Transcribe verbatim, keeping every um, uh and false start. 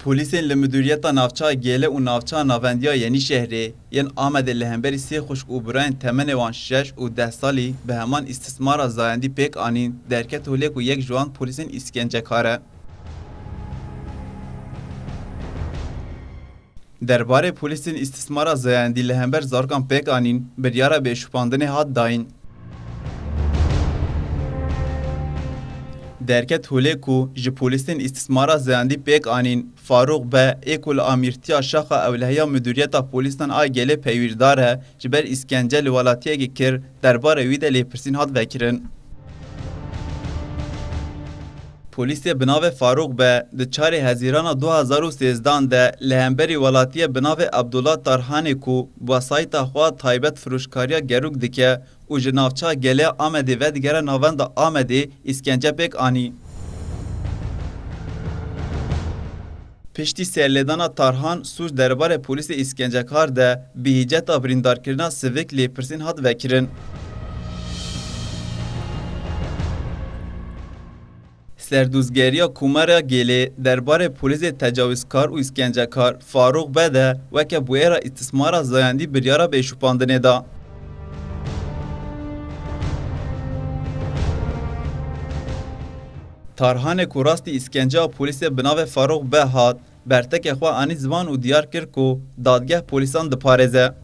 Polîsên li Midûriyeta Navçeya Gêle û Navçeya Navendiya Yenîşehrê yên Amedê li hemberî sê xwişk û birayên temenê wan şeş û deh salî bi heman îstismara zayendî pêk anîn, derket holê ku yek ji wan polîsên îskencekar e. Derbarê polîsên îstismara zayendî li hember zarokan pêk anîn, biryara bêşopandinê hat dayîn. Derket holê ku ji polîsên îstismara zayendî pêk anîn, Farûq Be, ê ku li amîrtiya Şaxa Ewleheya Midûriyeta Polîsan a Gelê peywîrdar e, ji ber îskence li welatiyekê kir, derbarê wî de lêpirsîn hat vekirin. Polîsê bi navê Farûq Be di çarê Hezîrana du hazar û sêzdan de li hemberî welatiyê bi navê Abdullah Tarhanê ku bi wesayîta xwe taybet firoşkariya gerûk dike û ji navçeya Gelê Amedê vedigere navenda Amedê îskence pêk anî. Piştî serlêdana Tarhan, sûc derbarê polîsê îskencekar de bi hîceta birîndarkirina sivik lêpirsîn hat vekirin. Serdozgeriya Komara Gelê derbarê polîsê tecawizkar û îskencekar Farûq Be de weke bûyera îstismara zayendî biryara bêşopandinê da. Tarhanê ku rastî îskenceya polîsê bi navê Farûq Be hat, bertekê xwe anî ziman û diyar kir ku dadgeh polîsan diparêze.